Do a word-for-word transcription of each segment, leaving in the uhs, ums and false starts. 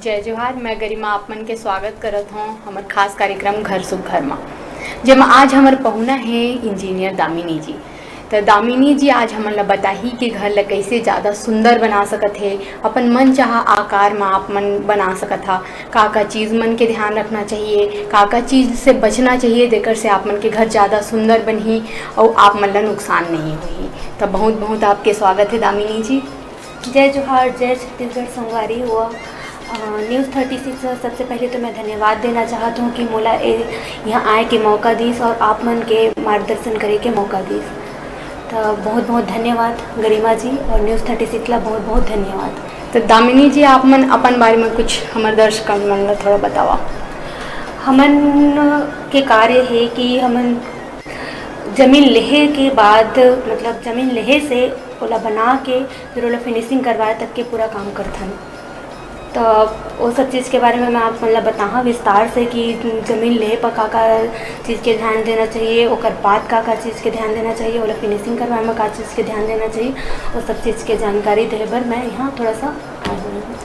जय जोहार, मैं गरिमा आप मन के स्वागत करत हौं हमर खास कार्यक्रम घर सुख घर मा, जेमा आज हमर पहुना हे इंजीनियर दामिनी जी। त दामिनी जी आज हमन ला बताही कि घर ला कइसे ज्यादा सुंदर बना सकत हे, अपन मन चाहा आकार मा आप मन बना सकत हा, का-का चीज मन के ध्यान रखना चाहिए, का-का चीज से बचना चाहिए, जेकर से आप मन के घर ज्यादा सुंदर बनही अउ आप मन ला नुकसान नहीं होही। त बहुत-बहुत आपके स्वागत हे दामिनी जी। जय जोहार, जय छत्तीसगढ़ संगवारी। वो, अ, न्यूज़ थर्टी सिक्स ला सबसे पहले तो मैं धन्यवाद देना चाहत हूँ कि मोला ए, यहाँ आए के मौका दीस और आप मन के मार्गदर्शन करे के मौका दीस। त बहुत-बहुत धन्यवाद गरिमा जी और न्यूज़ थर्टी सिक्स ला बहुत-बहुत धन्यवाद। त दामिनी जी, आप मन अपन बारे में कुछ हमर दर्शक मन ला थोड़ा बतावा। हमन के कार्य हे कि हमन जमीन लेहे के बाद, मतलब जमीन लेहे से ओला बना के फिर ओला फिनिशिंग करवाए तक के पूरा काम करथन। त वो सब चीज़ के बारे में मैं आप मन ला बताहा विस्तार से कि जमीन लेहे पर का-का चीज़ के ध्यान देना चाहिए, ओकर बाद का-का चीज़ के ध्यान देना चाहिए, ओला फिनिशिंग करवाए में का चीज़ के ध्यान देना चाहिए, वो सब चीज़ के जानकारी देहे बर मैं यहाँ थोड़ा सा आए हूँ।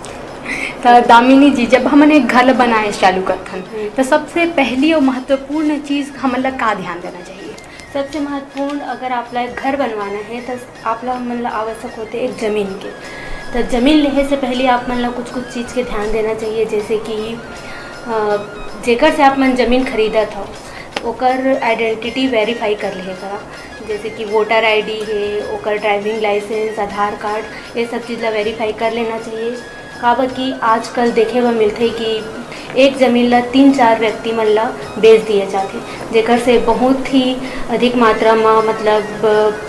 त दामिनी जी, जब हमन एक घर ल बनाए चालू करथन, हम्म। त सबसे पहली अउ महत्वपूर्ण चीज़ हमन ला का ध्यान देना चाहिए? सबसे महत्वपूर्ण, अगर आप ला एक घर बनवाना है, त आप ला, मन ला आवश्यक होथे एक जमीन के। त जमीन लेहे से पहले आप मन ला कुछ-कुछ चीज़ के ध्यान देना चाहिए, जैसे कि, अ, जेकर से आप मन जमीन खरीदत हव, ओकर आइडेंटिटी वेरीफाई कर लेहे करा, जैसे कि वोटर आईडी हे, ओकर ड्राइविंग लाइसेंस, आधार कार्ड, ये सब चीज़ ला वेरीफाई कर लेना चाहिए। काबर कि आजकल देखे बर मिलथे कि एक जमीन ला तीन चार व्यक्ति मन ला बेच दिए जाथे, जेकर से बहुत ही अधिक मात्रा म, मतलब,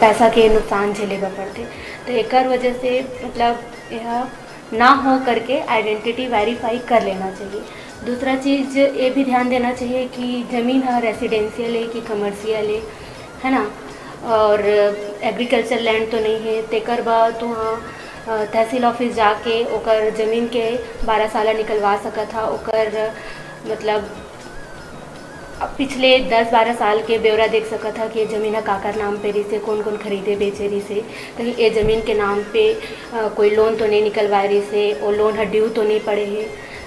पैसा के नुकसान झेले बर पड़थे। तो एकर वजह से, मतलब, यह ना हो करके आइडेंटिटी वेरीफाई कर लेना चाहिए। दूसरा चीज़ ये भी ध्यान देना चाहिए कि जमीन ह रेसिडेंशियल है कि कमर्शियल है, है ना, और एग्रीकल्चर लैंड तो नहीं है, तेकर बर तुहाँ, अ, तहसील ऑफिस जाके ओकर जमीन के बारह साला निकलवा सकत हा, ओकर, मतलब, अब पिछले दस बारह साल के ब्यौरा देख सकत हा कि ये जमीन ह काकर नाम पे रिसे, कौन-कौन खरीदे बेचे रिसे, कहीं ये जमीन के नाम पे, अ, कोई लोन तो नहीं निकलवाए रिसे, वो लोन ह ड्यू तो नहीं पड़े है,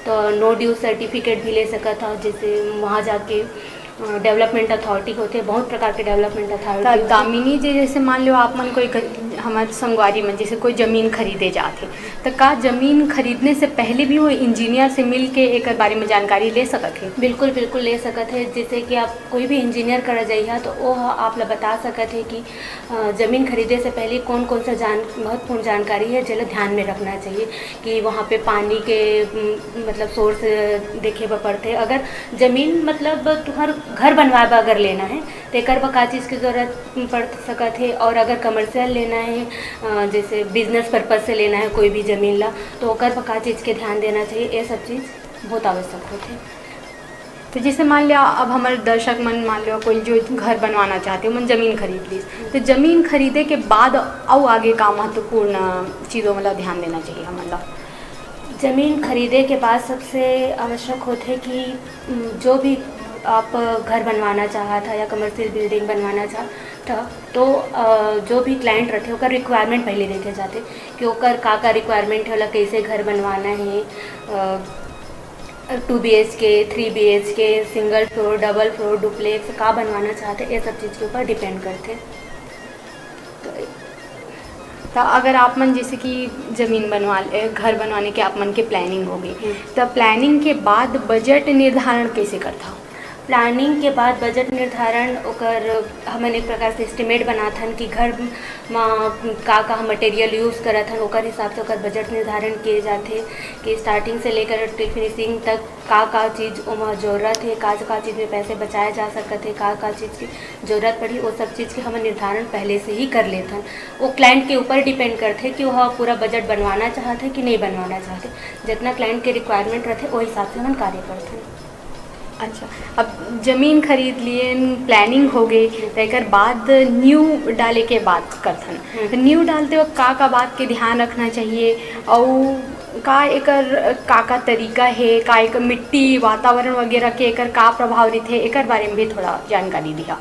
तो नो ड्यू सर्टिफिकेट भी ले सकत हा, जैसे वहाँ जाके, अ, डेवलपमेंट अथॉरिटी होथे, बहुत प्रकार के डेवलपमेंट अथॉरिटी त होथे। दामिनी जी, जैसे मान लो आप मन कोई ग-, हमर संगवारी मन जैसे कोई जमीन खरीदे जात हे, त का जमीन खरीदने से पहले भी वो इंजीनियर से मिल के एकर बारे में जानकारी ले सकत हे? बिल्कुल, बिल्कुल ले सकत हे। जैसे कि आप कोई भी इंजीनियर करा जाइहा, तो वो ह-, आप ला बता सकत हे कि, अ, जमीन खरीदे से पहले कौन-कौन सा जान-, महत्वपूर्ण जानकारी है, जेला ध्यान में रखना चाहिए कि वहाँ पे पानी के, उम, मतलब, सोर्स देखे बर पड़थे। अगर जमीन, मतलब, तुहर घर बनवाए बर अगर लेना है, तेकर बर का चीज़ के जरूरत पड़ सकत हे, और अगर कमर्शियल लेना है, अ, जैसे बिजनेस पर्पस से लेना है कोई भी जमीन ला, तो ओकर बर का चीज़ के ध्यान देना चाहिए, ये सब चीज़ बहुत आवश्यक होथे। तो जैसे मान लिया, अब हमर दर्शक मन, मान लो, कोई जो घर बनवाना चाहते, ओमन जमीन खरीद लीस, तो जमीन खरीदे के बाद अउ आगे का महत्वपूर्ण चीज़ों वाला ध्यान देना चाहिए हमन ला? जमीन खरीदे के बाद सबसे आवश्यक होथे कि, उम, जो भी आप घर बनवाना चाहत हा या कमर्शियल बिल्डिंग बनवाना चाहत हा, तो, अ, जो भी क्लाइंट रथे, ओकर रिक्वायरमेंट पहले देखे जाथे कि ओकर का-का रिक्वायरमेंट हे, ओला कैसे घर बनवाना हे, अ, two BHK, three BHK, single floor, double floor, duplex, का बनवाना चाहत हे, ये सब चीज़ के ऊपर डिपेंड करथे। तो त अगर आप मन जैसे कि जमीन बनवा ले, घर बनवाने के आप मन के प्लानिंग हो गई, हम्म। त प्लानिंग के बाद बजट निर्धारण कैसे करथा? प्लानिंग के बाद बजट निर्धारण, ओकर हमन एक प्रकार से एस्टिमेट बनाथन कि घर म का-का हम मटेरियल यूज़ करत हन, ओकर हिसाब से ओकर बजट निर्धारण किए जाथे कि स्टार्टिंग से लेकर टिल फिनिशिंग तक का-का चीज़ ओमा जरूरत हे, का-का चीज़ में पैसे बचाए जा सकत हे, का-का चीज़ की जरूरत पड़ही, वो सब चीज़ के हमन निर्धारण पहले से ही कर लेथन। वो क्लाइंट के ऊपर डिपेंड करथे कि वो ह पूरा बजट बनवाना चाहत हे कि नहीं बनवाना चाहत हे। जितना क्लाइंट के रिक्वायरमेंट रथे, वो हिसाब से हमन कार्य करथन। अच्छा, अब जमीन खरीद लिए, प्लानिंग हो गई, तो एकर बाद नींव डाले के बात करथन। हम्म। तो नींव डालते वक्त का का बात के ध्यान रखना चाहिए, अउ का एकर का का तरीका हे, का एकर मिट्टी, वातावरण वगैरह के एकर का प्रभाव रहिथे, एकर बारे में भी थोड़ा जानकारी दिहा।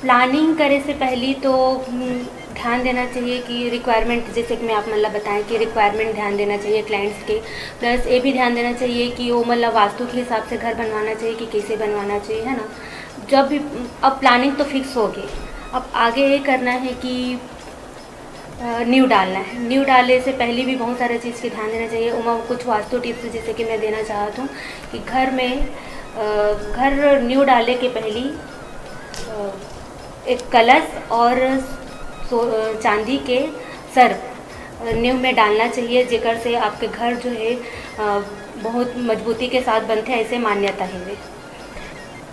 प्लानिंग करे से पहली तो, हम्म, ध्यान देना चाहिए कि रिक्वायरमेंट, जैसे कि मैं आप मन ला बताएं कि रिक्वायरमेंट ध्यान देना चाहिए क्लाइंट्स के। प्लस ये भी ध्यान देना चाहिए कि वो मन ला वास्तु के हिसाब से घर बनवाना चाहिए कि कैसे बनवाना चाहिए, है ना। जब भी, अब प्लानिंग तो फिक्स हो गई, अब आगे ये करना है कि न्यू डालना है। न्यू डाले से पहले भी बहुत सारे चीज़ के ध्यान देना चाहिए। ओमा कुछ वास्तु टिप्स जैसे कि मैं देना चाहत हूँ कि घर में, अ, घर न्यू डाले के पहली, अ, एक कलश और सो-, अ, चांदी के सर्प, अ, नींव में डालना चाहिए, जेकर से आपके घर जो है, अ, बहुत मजबूती के साथ बनथे, ऐसे मान्यता है वे।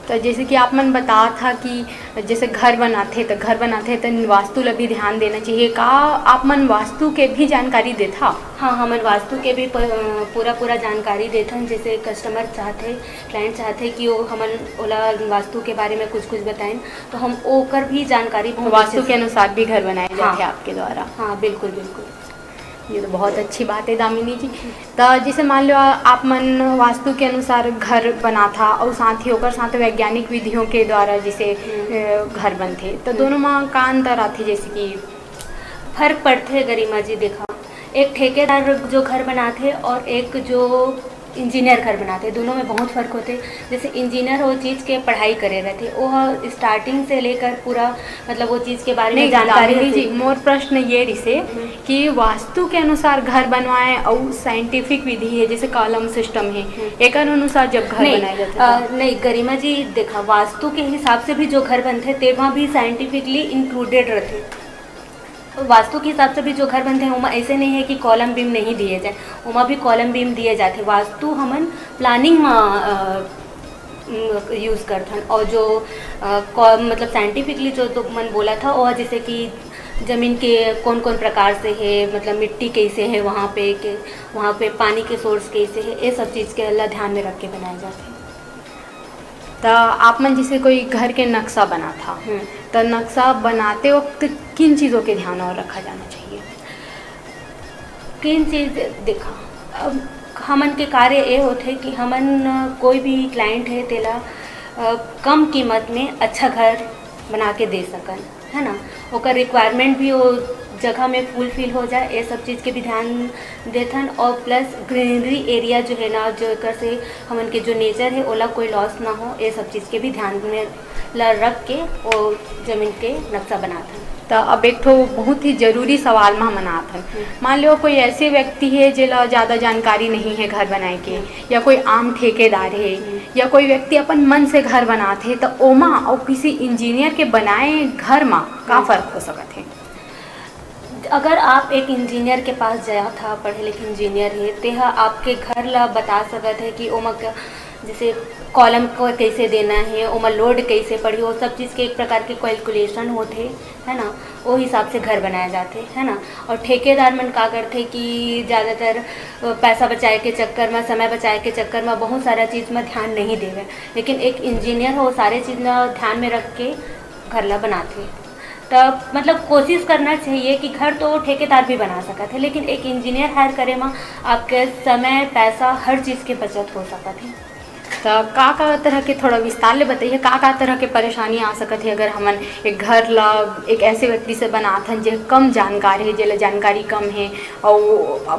तो जैसे कि आप मन बतात हा कि जैसे घर बनाथे, तो घर बनाथे तो वास्तु ला भी ध्यान देना चाहिए। का आप मन वास्तु के भी जानकारी देथा? हाँ, हमन वास्तु के भी प-, अ, पूरा, पूरा जानकारी देथन। जैसे कस्टमर चाहथे, क्लाइंट चाहथे कि वो हमन ओला वास्तु के बारे में कुछ, कुछ बताएं, तो हम ओकर भी जानकारी बहुत वास्तु अच्छे के से अनुसार भी घर बनाए हाँ। जाथे आपके द्वारा? हाँ, बिल्कुल, बिल्कुल। ये तो बहुत अच्छी बात है दामिनी जी। तो जैसे मान लो आ-, आप मन वास्तु के अनुसार घर बनाथा और साथ ही ओकर साथ वैज्ञानिक विधियों के द्वारा जैसे, हम्म। अ, घर बनथे, तो हम्म। दोनों में का अंतर आथे? जैसे कि फर्क पड़थे गरिमा जी, देखा, एक ठेकेदार जो घर बनाथे और एक जो इंजीनियर घर बनाथे, दोनों में बहुत फर्क होथे। जैसे इंजीनियर वो चीज़ के पढ़ाई करे रहथे, वो स्टार्टिंग से लेकर पूरा, मतलब, वो चीज़ के बारे में नहीं, जानकारी दामिनी जी, होथे। मोर प्रश्न ये रिसे हम्म। कि वास्तु के अनुसार घर बनवाए और साइंटिफिक विधि है, जैसे कॉलम सिस्टम है, हम्म। एकर अनुसार जब घर नहीं, बनाए जाथे अ, तो? नहीं गरिमा जी, देखा, वास्तु के हिसाब से भी जो घर बनथे, तेमा भी साइंटिफिकली इंक्लूडेड रहथे। वास्तु के हिसाब से भी जो घर बनथे, ओमा ऐसे नहीं है कि कॉलम बीम नहीं दिए जाए, ओमा भी कॉलम बीम दिए जाथे। वास्तु हमन प्लानिंग में, अ, म, यूज़ करथन। और जो, अ, कॉ-, मतलब, साइंटिफिकली जो तो मन बोला था, वो जैसे कि ज़मीन के कौन-कौन प्रकार से है, मतलब, मिट्टी कैसे है वहाँ पे, के, वहाँ पे पानी के सोर्स कैसे है, ये सब चीज़ के ला ध्यान में रख के बनाए जाथे। तो आप मन जैसे कोई घर के नक्शा बनाथा, हम्म। तो नक्शा बनाते वक्त किन चीज़ों के ध्यान और रखा जाना चाहिए? किन चीज़, देखा, अब हमन के कार्य ये होथे कि हमन, अ, कोई भी क्लाइंट है, तेला, अ, कम कीमत में अच्छा घर बना के दे सकन, है ना। ओकर रिक्वायरमेंट भी वो जगह में फुलफिल हो जाए, ये सब चीज़ के भी ध्यान देथन। और प्लस ग्रीनरी एरिया जो है ना, जो एकर से हमन के जो नेचर है, ओला कोई लॉस ना हो, ये सब चीज़ के भी ध्यान में ला रख के वो जमीन के नक्शा बनाथन। तो अब एक ठो बहुत ही जरूरी सवाल में हम आत हन। हम्म। मान लो कोई ऐसे व्यक्ति है जेला ज्यादा जानकारी नहीं है घर बनाए के, हम्म। या कोई आम ठेकेदार है, हम्म। या कोई व्यक्ति अपन मन से घर बनात है, तो ओमा और किसी इंजीनियर के बनाए घर मा का हम्म। फर्क हो सकत है? अगर आप एक इंजीनियर के पास जाथा, पढ़े लिखे इंजीनियर है, तेहा आपके घर ला बता सकत है कि ओमा क-, जैसे कॉलम को कैसे देना है, ओमा लोड कैसे पड़ी, वो सब चीज़ के एक प्रकार के कैलकुलेशन होथे, है ना, वो हिसाब से घर बनाया जाथे, है ना। और ठेकेदार मन का करथे कि ज़्यादातर, अ, पैसा बचाए के चक्कर में, समय बचाए के चक्कर में बहुत सारा चीज़ में ध्यान नहीं देवे, लेकिन एक इंजीनियर हो, सारे चीज़ ला ध्यान में रख के घर ला बनाथे। तब, मतलब, कोशिश करना चाहिए कि घर तो ठेकेदार भी बना सकत है, लेकिन एक इंजीनियर हायर करे में आपके समय, पैसा, हर चीज़ के बचत हो सकत है। तो का का तरह के, थोड़ा विस्तार ले बताइए, का का तरह के परेशानी आ सकत है अगर हमन एक घर ला एक ऐसे व्यक्ति से बनाथन जे कम जानकार है, जेला जानकारी कम है, और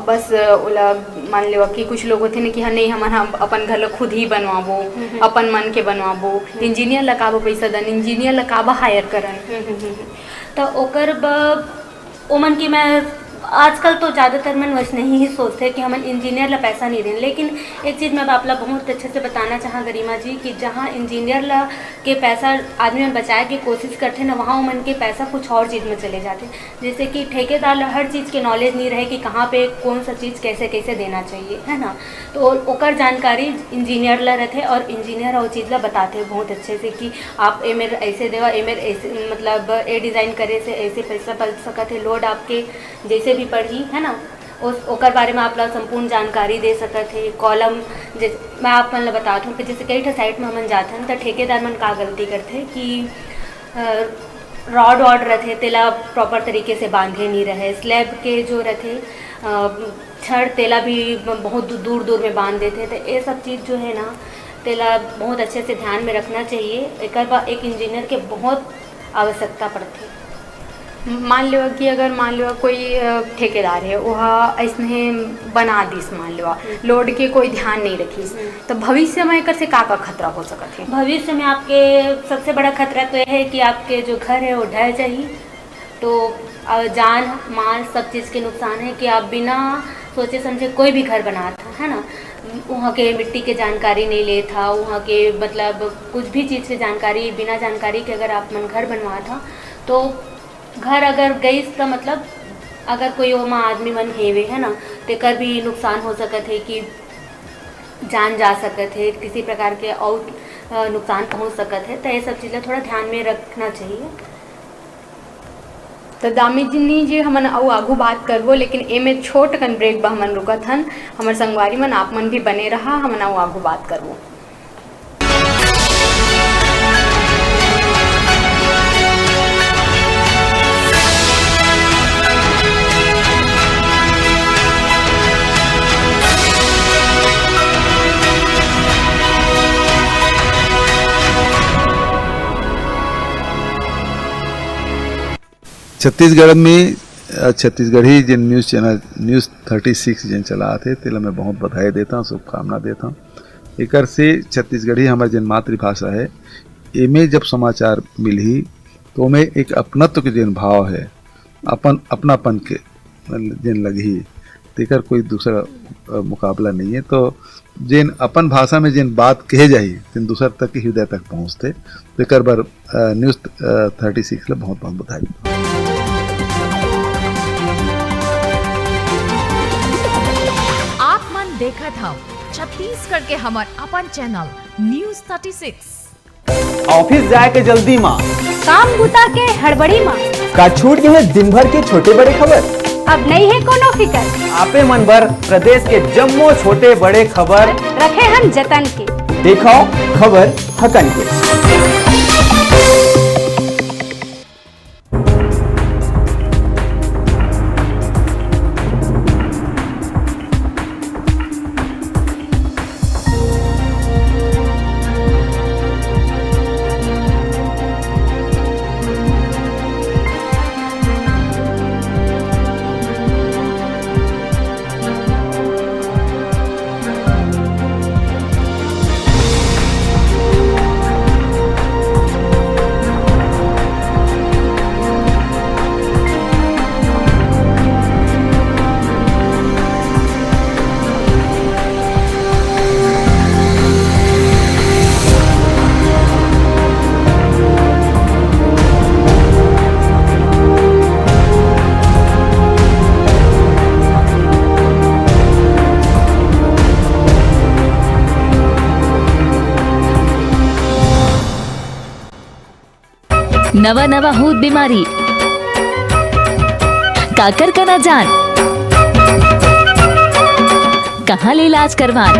बस ओला मान लेवा कि कुछ लोग होथे ना कि हाँ, नहीं, हमन हम अपन घर ला खुद ही बनवाबो, हम्म, हम्म। अपन मन के बनवाबो, हम्म। इंजीनियर ला काबा पैसा दन, इंजीनियर ला काबा हायर करन। हम्म, हम्म, हम्म, हम्म। तो ओकर ब-, ओमन के मैं, आजकल तो ज़्यादातर मन वैसने ही सोचथे कि हमन इंजीनियर ला पैसा नहीं देन, लेकिन एक चीज़ मैं आप ला बहुत अच्छे से बताना चाहा गरिमा जी कि जहाँ इंजीनियर ला के पैसा आदमी मन बचाए के कोशिश करथे ना, वहाँ ओमन के पैसा कुछ और चीज़ में चले जाथे। जैसे कि ठेकेदार ला हर चीज़ के नॉलेज नहीं रहे कि कहाँ पे कौन सा चीज़ कैसे कैसे देना चाहिए, है ना। तो ओ-, ओकर जानकारी इंजीनियर ला रहथे और इंजीनियर वो चीज़ ला बताथे बहुत अच्छे से कि आप एमेर ऐसे देवा, एमेर ऐसे, मतलब, ए डिज़ाइन करे से ऐसे पैसा बच सकत है, लोड आपके जैसे भी पढ़ी, है ना, उस, ओकर बारे में आप ला संपूर्ण जानकारी दे सकत है। कॉलम, जैसे मैं आप मन ला बतात हूँ कि जैसे कई ठो साइट में हमन जाथन, तो ठेकेदार मन का गलती करथे कि, अ, रॉड वॉड रथे, तेला प्रॉपर तरीके से बांधे नहीं रहे, स्लैब के जो रथे, अ, छड़, तेला भी बहुत दू-, दूर दूर में बांध देथे। तो ये सब चीज़ जो है ना, तेला बहुत अच्छे से ध्यान में रखना चाहिए। एकर बा-, एक इंजीनियर के बहुत आवश्यकता पड़थे। मान लेवा कि अगर मान लेवा कोई, अ, ठेकेदार हे, ओहा अइसने बना दिस, मान लेवा, हम्म। लोड के कोई ध्यान नहीं रखिस, हम्म। त भविष्य में एकर से का-का खतरा हो सकत हे? भविष्य में आपके सबसे बड़ा खतरा तो ये है कि आपके जो घर है, वो ढह जाही। तो, अ, जान, माल, सब चीज़ के नुकसान है कि आप बिना सोचे समझे कोई भी घर बनात हा, है ना, वहाँ के मिट्टी के जानकारी नहीं लेत हा, वहाँ के, मतलब, कुछ भी चीज़ के जानकारी, बिना जानकारी के अगर आप मन घर बनवात हा, तो घर अगर गइस, त मतलब, अगर कोई ओमा आदमी मन हेवे, है ना, तेकर भी नुकसान हो सकत है कि जान जा सकत है, किसी प्रकार के अउ, अ, नुकसान पहुँच सकत है। त ये सब चीज़ ला थोड़ा ध्यान में रखना चाहिए। त दामिनी जी, हमन अउ आगू बात करबो, लेकिन एमे छोट कन ब्रेक बर हमन रुकत हन। हमर संगवारी मन, आप मन भी बने रहा, हमन अउ आगू बात करबो। छत्तीसगढ़ में, अ, छत्तीसगढ़ी जेन news channel news thirty six जेन चलात हे, तेला मैं बहुत बधाई देता हूँ, शुभकामना देता हूँ। एकर से छत्तीसगढ़ी हमर जेन मातृभाषा है, एमे जब समाचार मिलही, तो ओमे एक अपनत्व के जेन भाव है, अपन, अपनापन के जेन लगही, तेकर कोई दूसरा, अ, मुकाबला नहीं है। तो जेन अपन भाषा में जेन बात कहे जाही, तेन दूसर तक के हृदय तक पहुँचथे। तेकर बर, अ, न्यूज़, अ, थर्टी सिक्स ला बहुत-बहुत बधाई। आप मन देखत हव छत्तीसगढ़ के हमर अपन channel news thirty six. Office जाए के जल्दी मा, काम बुता के हड़बड़ी मा, का छूट गे हे दिन भर के छोटे बड़े खबर? अब नइ हे कोनो फिकर। आपे मन बर प्रदेश के जम्मो छोटे बड़े खबर रखे हन जतन के। देखव खबर हकन के। नवा नवा होत बीमारी, काकर कना जान, कहाँ ले इलाज करवान,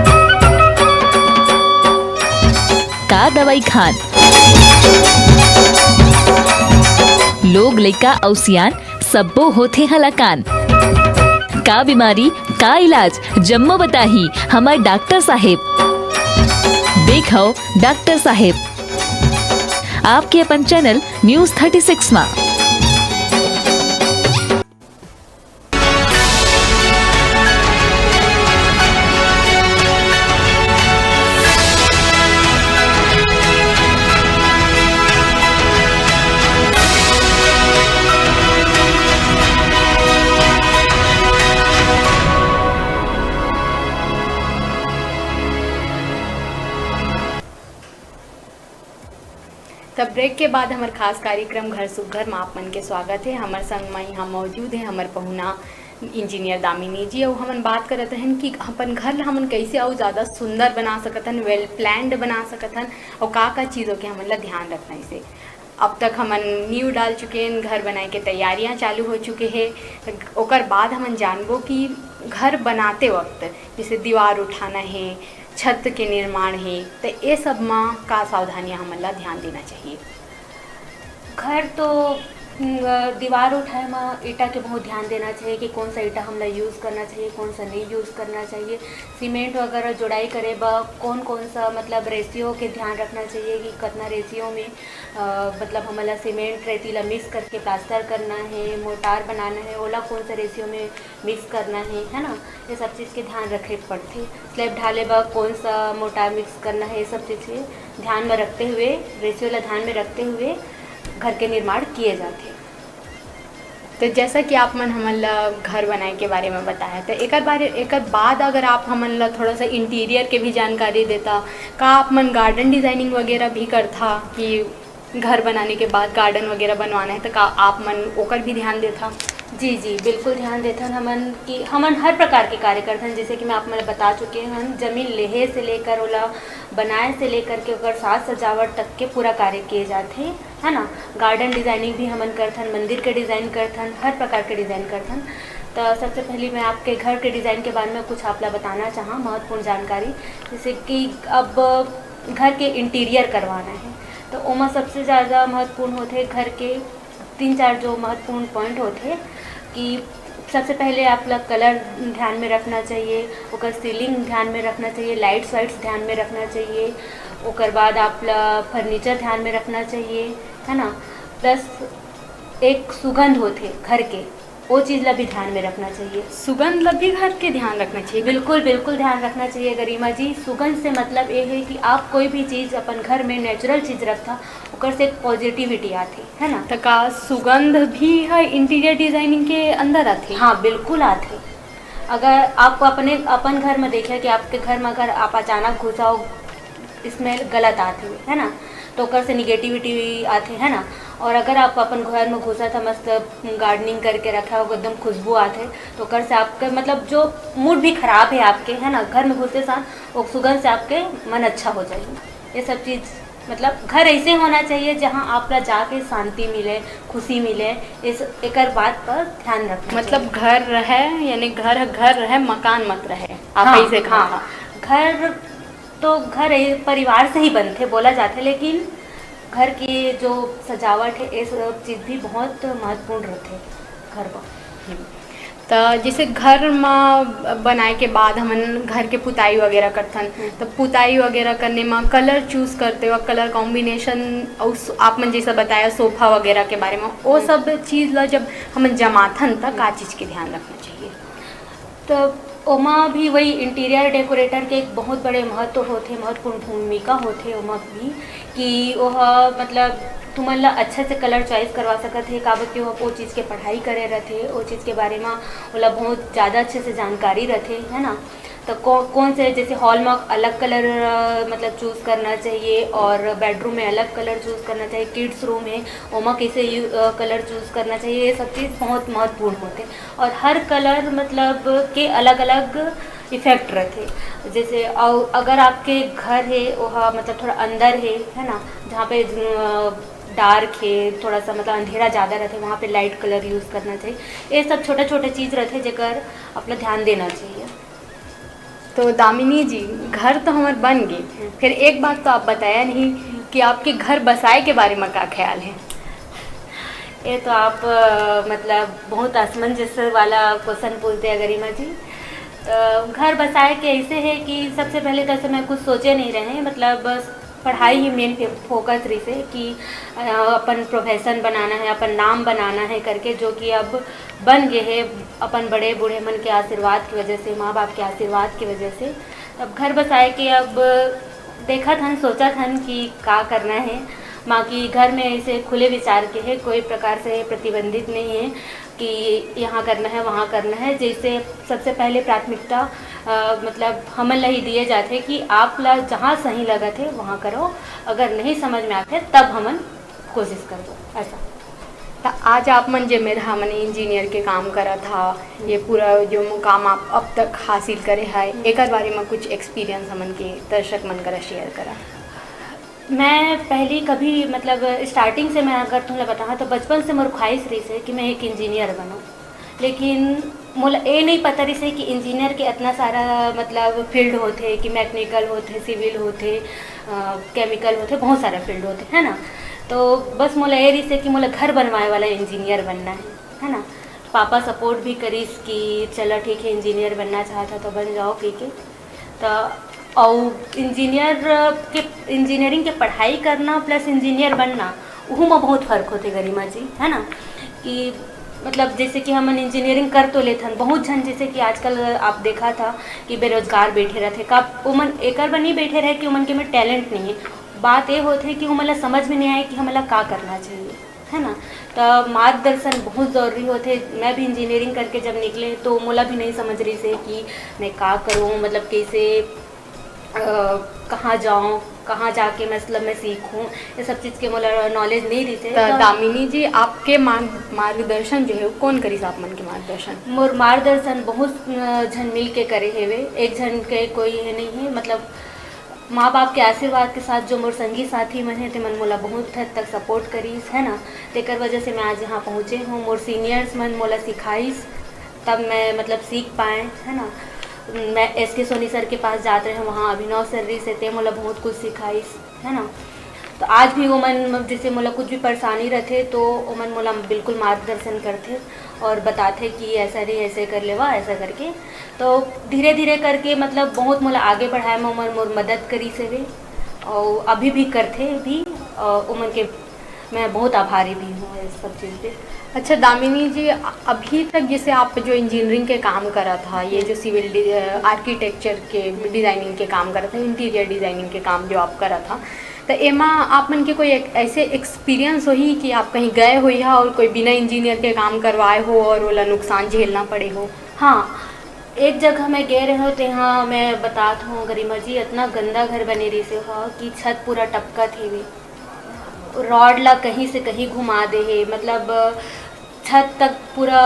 का दवाई खान, लोग लइका अउ सियान सब्बो होथे हलाकान। का बीमारी, का इलाज, जम्मो बताही हमर डॉक्टर साहेब। देखव डॉक्टर साहेब, आपके अपन चैनल न्यूज़ थर्टी सिक्स मा। त ब्रेक के बाद हमर खास कार्यक्रम घर सुघर म आप मन के स्वागत हे। हमर संग म इहाँ मौजूद हे हमर पहुना इंजीनियर दामिनी जी, अउ हमन बात करत रहन कि अपन घर ल हमन कइसे अउ ज़्यादा सुंदर बना सकत हन, well planned बना सकत हन, अउ का-का चीज़ों के हमन ल ध्यान रखना हे। अब तक हमन नींव डाल चुके हन, घर बनाए के तैयारियां चालू हो चुके हे। ओकर बाद हमन जानबो कि घर बनाते वक्त जैसे दीवार उठाना हे, छत के निर्माण हे, त ए सब म का सावधानियां हमन ला ध्यान देना चाहिए? घर तो दीवार उठाए म ईटा के बहुत ध्यान देना चाहिए कि कौन सा ईटा हमला यूज़ करना चाहिए, कौन सा नहीं यूज़ करना चाहिए। सीमेंट वगैरह जोड़ाई करे बर कौन कौन सा, मतलब, रेशियो के ध्यान रखना चाहिए कि कितना रेशियो में, अ, मतलब, हमला सीमेंट रेती ला मिक्स करके प्लास्टर करना है, मोर्टार बनाना है, ओला कौन सा रेशियो में मिक्स करना है, है ना? ये सब चीज़ के ध्यान रखे पड़थे। स्लैब ढाले बर कौन सा मोर्टार मिक्स करना है, ये सब चीज़ के ध्यान में रखते हुए, रेशियो ला ध्यान में रखते हुए घर के निर्माण किए जाथे। तो जैसा कि आप मन हमन ला घर बनाए के बारे में बताया, तो एकर बारे, एकर बाद अगर आप हमन ला थोड़ा सा इंटीरियर के भी जानकारी देता, का आप मन गार्डन डिजाइनिंग वगैरह भी करथा कि घर बनाने के बाद गार्डन वगैरह बनवाना है, तो का आप मन ओकर भी ध्यान देथा? जी, जी, बिल्कुल ध्यान देथन हमन कि हमन हर प्रकार के कार्य करथन। जैसे कि मैं आप मन ला बता चुके हन, जमीन लेहे से लेकर ओला बनाए से लेकर के ओकर साज सजावट तक के पूरा कार्य किए जाथे, है ना। गार्डन डिजाइनिंग भी हमन करथन, मंदिर के डिजाइन करथन, हर प्रकार के डिजाइन करथन। तो सबसे पहले मैं आपके घर के डिजाइन के बारे में कुछ आप ला बताना चाहा, महत्वपूर्ण जानकारी। जैसे कि अब घर के इंटीरियर करवाना है, तो ओमा सबसे ज़्यादा महत्वपूर्ण होथे घर के तीन चार जो महत्वपूर्ण पॉइंट होथे कि सबसे पहले आप ला कलर ध्यान में रखना चाहिए, ओकर सीलिंग ध्यान में रखना चाहिए, लाइट्स वाइट्स ध्यान में रखना चाहिए, ओकर बाद आप ला फर्नीचर ध्यान में रखना चाहिए, है ना। प्लस एक सुगंध होथे घर के, वो चीज़ ला भी ध्यान में रखना चाहिए। सुगंध ला भी घर के ध्यान रखना चाहिए। बिल्कुल, बिल्कुल ध्यान रखना चाहिए गरिमा जी। सुगंध से मतलब ये है कि आप कोई भी चीज़ अपन घर में नेचुरल चीज़ रखता, ओकर से एक पॉजिटिविटी आथे, है ना। तो का सुगंध भी है इंटीरियर डिजाइनिंग के अंदर आथे? हाँ, बिल्कुल आथे। अगर आप अपने, अपन घर में देखिए कि आपके घर में अगर आप अचानक घुसाओ, स्मेल गलत आथे, है ना, तो ओकर से निगेटिविटी आथे, है ना। और अगर आप अपन घर में घुसा था, मस्त गार्डनिंग करके रखा हो, एकदम खुशबू आथे, तो ओकर से आपके, मतलब, जो मूड भी खराब है आपके, है ना, घर में घुसते साथ वो सुगंध से आपके मन अच्छा हो जाएगी। ये सब चीज़, मतलब, घर ऐसे होना चाहिए जहाँ आप ला जाके शांति मिले, खुशी मिले। इस एकर बात पर ध्यान रखना मतलब चाहिए। घर रहे, यानी घर, घर रहे, मकान मत रहे, आप हाँ, ऐसे कहा हाँ। था। घर तो घर ए-, परिवार से ही बनथे, बोला जाथे, लेकिन घर की जो सजावट है, ये सब चीज़ भी बहुत महत्वपूर्ण रहथे घर पर। तो जैसे घर म बनाए के बाद हमन घर के पुताई वगैरह करथन, हम्म। तो पुताई वगैरह करने में कलर चूज करते वक्त, कलर कॉम्बिनेशन, और सो-, आप मन जैसा बताया सोफा वगैरह के बारे में, वो हम्म। सब चीज़ ला जब हमन जमाथन, तो का चीज़ के ध्यान रखना चाहिए? तो ओमा भी वही इंटीरियर डेकोरेटर के एक बहुत बड़े महत्व होथे, महत्वपूर्ण भूमिका होथे ओमा भी, कि ओह, मतलब, तुमन ला अच्छा से कलर चॉइस करवा सकत हे, काबर कि ओह ओ चीज़ के पढ़ाई करे रथे, ओ चीज़ के बारे में ओला बहुत ज़्यादा अच्छे से जानकारी रथे, है ना। तो कौ-, कौन से, जैसे हॉल में अलग कलर, अ, मतलब, चूज़ करना चाहिए और बेडरूम में अलग कलर चूज़ करना चाहिए, किड्स रूम है, ओमा कैसे यू-, अ, कलर चूज़ करना चाहिए, ये सब चीज़ बहुत महत्वपूर्ण होथे। और हर कलर, मतलब, के अलग-अलग इफेक्ट रथे। जैसे, अउ अगर आपके घर हे, ओहा, मतलब, थोड़ा अंदर हे, है ना, जहाँ पे, अ, डार्क हे, थोड़ा सा, मतलब, अंधेरा ज़्यादा रथे, वहाँ पे लाइट कलर यूज़ करना चाहिए। ये सब छोटे-छोटे चीज़ रथे, जेकर अपना ध्यान देना चाहिए। तो दामिनी जी, घर तो हमर बन गे, हम्म। फिर एक बात तो आप बताया नहीं कि आपके घर बसाए के बारे में का ख्याल है? ये तो आप, अ, मतलब, बहुत असमंजस वाला क्वेश्चन पूछते हैं गरिमा जी। अ, घर बसाए के ऐसे है कि सबसे पहले तो ऐसे मैं कुछ सोचे नहीं रहे, मतलब, बस पढ़ाई ही मेन फे-, फोकस रहिसे कि, अ, अपन प्रोफेशन बनाना है, अपन नाम बनाना है करके, जो कि अब बन गए है अपन बड़े बूढ़े मन के आशीर्वाद की वजह से, माँ बाप के आशीर्वाद की वजह से। अब घर बसाए के अब देखत हन, सोचत हन कि का करना है। बाकी घर में ऐसे खुले विचार के है, कोई प्रकार से प्रतिबंधित नहीं है कि यहाँ करना है, वहाँ करना है। जैसे सबसे पहले प्राथमिकता, अ, मतलब, हमन ला ही दिए जाथे कि आप ला जहाँ सही लगत है, वहाँ करो, अगर नहीं समझ में आथे, तब हमन कोशिश करबो, ऐसा। त आज आप मन जे मेर हमन इंजीनियर के काम करत हा, ये पूरा जो मुकाम आप अब तक हासिल करे है, हम्म। एकर बारे में कुछ एक्सपीरियंस हमन के दर्शक मन करा शेयर करा। मैं पहली कभी, मतलब, स्टार्टिंग से मैं अगर तुमला बताऊँ, तो बचपन से मोर ख्वाहिश रहिसे कि मैं एक इंजीनियर बनूँ, लेकिन मोला ये नहीं पता रहिसे कि इंजीनियर के इतना सारा, मतलब, फील्ड होथे, कि मैकेनिकल होथे, सिविल होथे, अ, केमिकल होथे, बहुत सारा फील्ड होथे, है ना। तो बस मोला ये रहिस हे कि मोला घर बनवाए वाला इंजीनियर बनना है, है ना। पापा सपोर्ट भी करिस कि चलो ठीक है, इंजीनियर बनना चाहत हा तो बन जाओ कहिके। तो अउ इंजीनियर के, इंजीनियरिंग के पढ़ाई करना प्लस इंजीनियर बनना, उहू में बहुत फर्क होथे गरिमा जी, है ना। कि मतलब जैसे कि हमन इंजीनियरिंग कर तो लेथन, बहुत झन जैसे कि आजकल आप देखा था कि बेरोजगार बैठे रहथे, का उमन एकर बर नहीं बैठे रहे कि उमन के में टैलेंट नहीं है। बात ये होथे कि उमन ला समझ में नहीं आए कि हमन ला का करना चाहिए, है ना। तो मार्गदर्शन बहुत ज़रूरी होथे। मैं भी इंजीनियरिंग करके जब निकले तो मोला भी नहीं समझ रहिस हे कि मैं का करूँ, मतलब कैसे अ, कहाँ जाऊँ, कहाँ जाके मतलब मैं सीखूँ, ये सब चीज़ के मोला नॉलेज नहीं रहिस हे। तो तो दामिनी जी, आपके मार्ग मार्गदर्शन जो है वो कौन करिस? आप मन के मार्गदर्शन? मोर मार्गदर्शन बहुत अ, झन मिल के करे हेवे। एक झन के कोई ये नहीं है, मतलब माँ बाप के आशीर्वाद के साथ जो मोर संगी साथी मन हे, ते मन मोला बहुत हद तक सपोर्ट करिस, है ना। तेकर वजह से मैं आज यहाँ पहुँचे हूँ। मोर सीनियर्स मन मोला सिखाइस, तब मैं मतलब सीख पाए, है ना। मैं एस के सोनी सर के पास जात रहे, वहाँ अभिनव सर रहिस हे, ते मोला बहुत कुछ सिखाइस, है ना। तो आज भी वो मन जैसे मोला कुछ भी परेशानी रहथे तो वो मन मोला बिल्कुल मार्गदर्शन करथे और बताथे कि ऐसा नहीं, ऐसे कर लेवा, ऐसा करके। तो धीरे धीरे करके मतलब बहुत मोला आगे बढ़ाए में उमन मोर मदद करिस हेवे और अभी भी करथे भी। और उमन के मैं बहुत आभारी भी हूँ इस सब चीज़ पे। अच्छा दामिनी जी, अ-, अभी तक जैसे आप जो इंजीनियरिंग के काम करत हा, ये हम्म। जो सिविल डि-, अ, आर्किटेक्चर के डिज़ाइनिंग के काम करत हा, इंटीरियर डिज़ाइनिंग के काम जो आप करत हा, तो एमा आप मन के कोई एक ऐसे एक्सपीरियंस होही कि आप कहीं गए होई हा और कोई बिना इंजीनियर के काम करवाए हो और ओला नुकसान झेलना पड़े हो? हाँ, एक जगह मैं गए रहे हो, तेहाँ मैं बतात हूँ गरिमा जी, इतना गंदा घर बने रहिस हे कि छत पूरा टपकत हेवे। रॉड ला कहीं से कहीं घुमा दे हे, मतलब छत तक पूरा,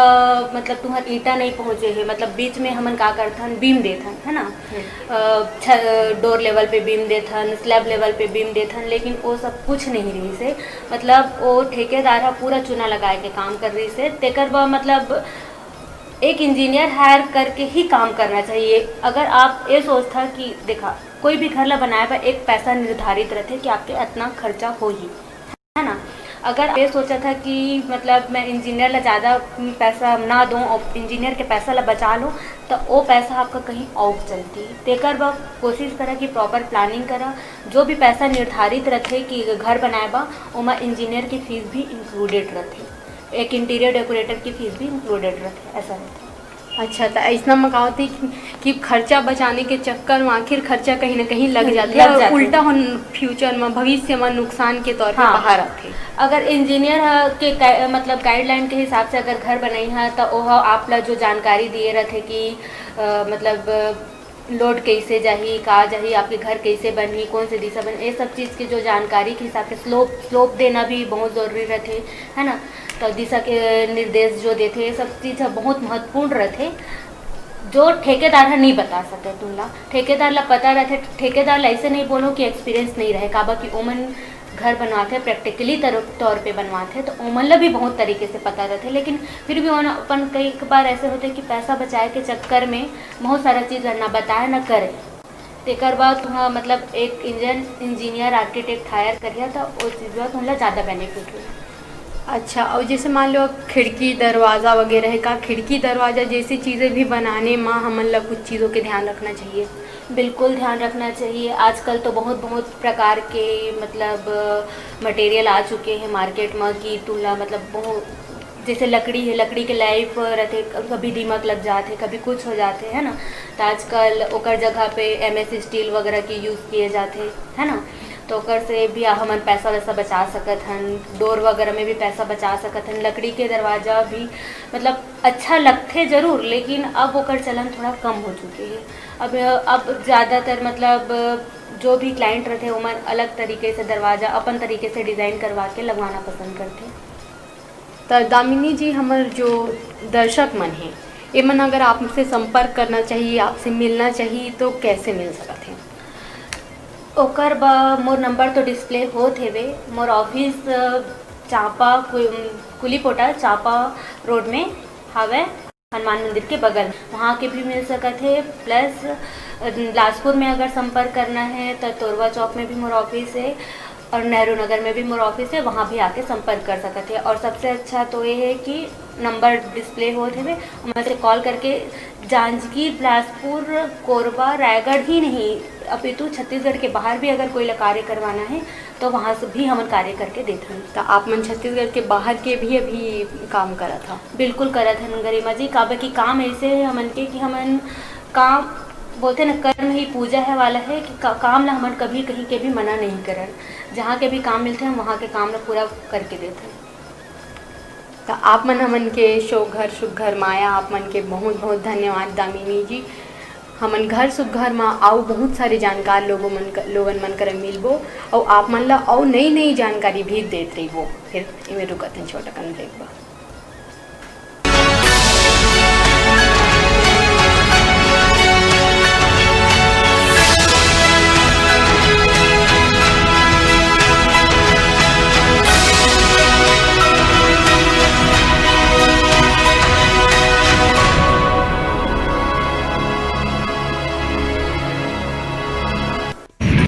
मतलब तुम्हार ईंटा नहीं पहुँचे हे, मतलब बीच में हमन का करथन, बीम देथन, है ना। हम्म। अ, छ-, डोर लेवल पे बीम देथन, स्लैब लेवल पे बीम देथन, लेकिन वो सब कुछ नहीं रहिस हे। मतलब वो ठेकेदार ह पूरा चूना लगाए के काम कर रहिस हे, तेकर बर मतलब एक इंजीनियर हायर करके ही काम करना चाहिए। अगर आप ये सोचता कि देखा, कोई भी घर ला बनाए बर एक पैसा निर्धारित रहथे कि आपके इतना खर्चा होही, है ना। अगर आप ये सोचा था कि मतलब मैं इंजीनियर ला ज़्यादा पैसा ना दूँ और इंजीनियर के पैसा ला बचा लूँ, तो वो पैसा आपका कहीं और चलती। तेकर बर कोशिश करा कि प्रॉपर प्लानिंग करा। जो भी पैसा निर्धारित रहथे कि घर बनाए बर, ओमा इंजीनियर की फीस भी इंक्लूडेड रहथे, एक इंटीरियर डेकोरेटर की फीस भी इंक्लूडेड रहथे, ऐसा रहथे। अच्छा, तो ऐसना में का होथे कि, कि खर्चा बचाने के चक्कर में आखिर खर्चा कहीं ना कहीं लग हम्म, जाथे लग और जाथे। उल्टा हो फ्यूचर में, भविष्य में नुकसान के तौर पे हाँ। बाहर आथे। अगर इंजीनियर ह के गा-, मतलब गाइडलाइन के हिसाब से अगर घर बनई ह, तो ओह आप ला जो जानकारी दिए रहथे कि अ, मतलब लोड कैसे जाही, का जाही, आपके घर कैसे बनही, कौन से दिशा बन, ये सब चीज़ के जो जानकारी के हिसाब से स्लोप, स्लोप देना भी बहुत ज़रूरी रहथे, है ना। तो दिशा के निर्देश जो देथे, ये सब चीज़ ह बहुत महत्वपूर्ण रहथे, जो ठेकेदार ह नहीं बता सके तुमला। ठेकेदार ला पता रहथे, ठेकेदार ला ऐसे नहीं बोलो कि एक्सपीरियंस नहीं रहे, काबर कि ओमन घर बनवाथे प्रैक्टिकली तर-, तौर पे बनवाथे, तो ओमन ला भी बहुत तरीके से पता रहथे, लेकिन फिर भी ओमन अपन कई एक बार ऐसे होथे कि पैसा बचाए के चक्कर में बहुत सारा चीज़ ना बताए ना करे। तेकर बाद तुहा मतलब एक इंजन-, इंजीनियर आर्किटेक्ट हायर करिया, तो वो चीज़ ला तुमला ज़्यादा बेनिफिट होही। अच्छा, और जैसे मान लो खिड़की दरवाज़ा वगैरह है, का खिड़की दरवाज़ा जैसी चीज़ें भी बनाने में हमन ला कुछ चीज़ों के ध्यान रखना चाहिए? बिल्कुल ध्यान रखना चाहिए। आजकल तो बहुत, बहुत प्रकार के मतलब मटेरियल आ चुके हैं मार्केट में कि तुला मतलब बहुत, जैसे लकड़ी है, लकड़ी के लाइफ रहथे, कभी दीमक लग जाथे, कभी कुछ हो जाथे, है ना। तो आजकल ओकर जगह पे एमएस स्टील वगैरह के यूज़ किए जाथे, है ना। तो ओकर से भी हमन पैसा वैसा बचा सकत हन, डोर वगैरह में भी पैसा बचा सकत हन। लकड़ी के दरवाज़ा भी मतलब अच्छा लगथे जरूर, लेकिन अब ओकर चलन थोड़ा कम हो चुके हे। अब, अब ज़्यादातर मतलब जो भी क्लाइंट रहथे, ओमन अलग तरीके से दरवाज़ा अपन तरीके से डिज़ाइन करवा के लगवाना पसंद करथे। त दामिनी जी, हमर जो दर्शक मन हे, एमन अगर आपसे संपर्क करना चाहिए, आपसे मिलना चाहिए, तो कैसे मिल सकत हे? ओकर बर मोर नंबर तो डिस्प्ले होत हेवे। मोर ऑफिस, अ, चांपा कु-, कुलीपोटा चांपा रोड में हावय, हनुमान मंदिर के बगल। वहाँ के भी मिल सकत हे। प्लस, अ, बिलासपुर में अगर संपर्क करना है, तो तोरवा चौक में भी मोर ऑफिस है। और नेहरू नगर में भी मोर ऑफिस है, वहाँ भी आके संपर्क कर सकत है। और सबसे अच्छा तो ये है कि नंबर डिस्प्ले होत हवे, हमन से कॉल करके जांजगीर, बिलासपुर, कोरबा, रायगढ़ ही नहीं, अपितु छत्तीसगढ़ के बाहर भी अगर कोई ला कार्य करवाना है तो वहाँ से भी हमन कार्य करके देथन। तो आप मन छत्तीसगढ़ के बाहर के भी अभी काम करत हा? बिल्कुल करत हन गरिमा जी, काबर कि काम ऐसे है हमन के कि हमन काम बोलते न, कर्म ही पूजा है वाला है कि का, काम ला हमन कभी कहीं के भी मना नहीं करन, जहाँ के भी काम मिलते हैं वहाँ के काम ला पूरा करके देते हैं। तो आप मन हमन के शो घर सुघर माया, आप मन के बहुत बहुत धन्यवाद दामिनी जी। हमन घर सुघर मा अउ बहुत सारे जानकार लोगों मन क-, लोगन मन करा मिलबो, अउ आप मन ला अउ नई नई जानकारी भी देत रहिबो। फिर इमे रुकत हन छोटा कन ब्रेक बर।